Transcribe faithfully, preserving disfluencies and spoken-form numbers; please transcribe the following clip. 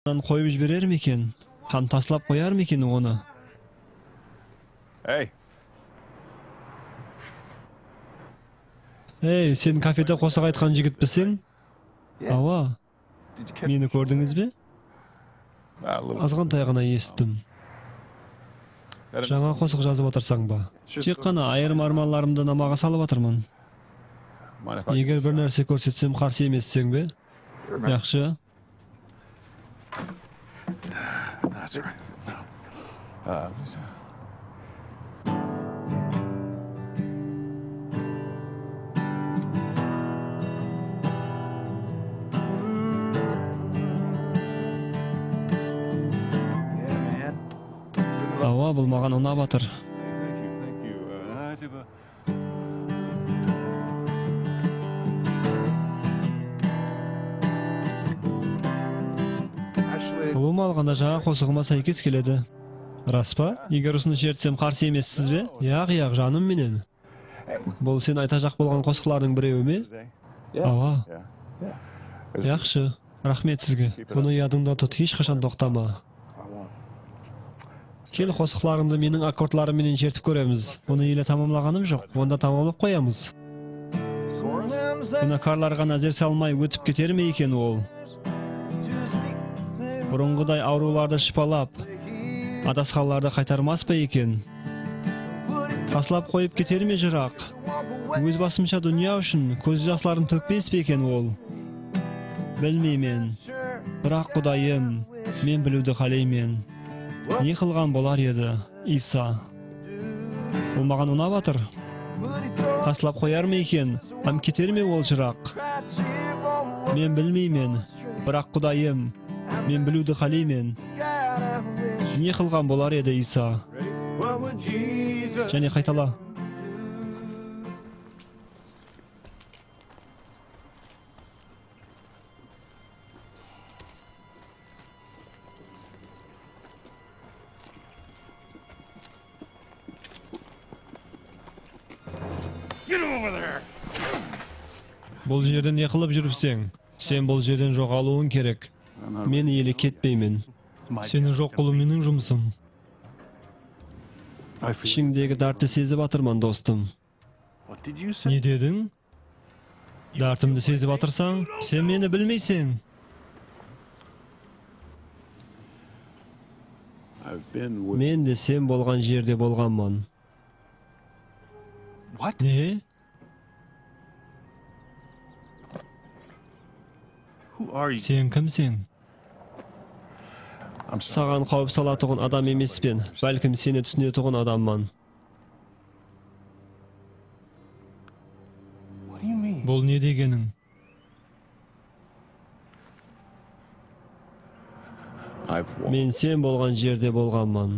qoyıp jiberer me eken? Hám taslap qoyar ma eken onı? Hey. Ey, sen kafede qosıq aytqan jigitpiseń? Awa. Meni kórdińiz be? Azǵantay ǵana esittim. Jańa qosıq jazıp atırsań ba? Tek ǵana ayırım ármanlarımdı namaǵa salıp atırman. Eger bir nárse kórsetsem, qarsı emesseń be? Yaqshı. Awa, bul maǵan unap atır. Ulıwma alǵanda jańa qosıǵıma sáykes keledi. Ras pa? Eger usını shertsem qarsı emessiz be? Yaq, yaq, janım menen. Bul sen aytajaq bolǵan qosıqlardıń birewi me? Awa. Yaqshı. Raxmet sizge. Bunı yadıńda tut, hesh qashan toqtama. Kel, qosıqlarıńdı meniń akkordlarım menen shertip kóremiz. Bunı ele tamamlaǵanım joq, onda tamamlap qoyamız. Gúnakarlarǵa názer salmay ótip keter me eken ol? Burınǵıday awırıwlardı shıpalap, adasqanlardı qaytarmas pa eken? Taslap qoyıp keter me jıraq? Óz basımsha dúnya ushın kóz jasların tókpes pe eken ol? Bilmeymen. Biraq, Qudayım, men biliwdi qáleymen. Ne qılǵan bolar edi, Iysa? Bul maǵan unap atır. Taslap qoyar ma eken, hám keter me ol jıraq? Men bilmeymen. Biraq, Qudayım, men biliwdi qáleymen. Ne qılǵan bolar edi, Iysa? Jáne qaytala. Bul jerde ne qılıp júripseń? Sen bul jerden joǵalıwıń kerek. Men ele ketpeymen. Seni joq qılıw meniń jumısım. Ishińdegi dártti sezip atırman, dostım. Ne dediń? Dártimdi sezip atırsań, sen meni bilmeyseń. Men de sen bolǵan jerde bolǵanman. Ne? Sen kimseń? Saǵan qáwip salatuǵın adam emespen, bálkim seni túsinetuǵın adamman. Bul ne degeniń? Men sen bolǵan jerde bolǵanman.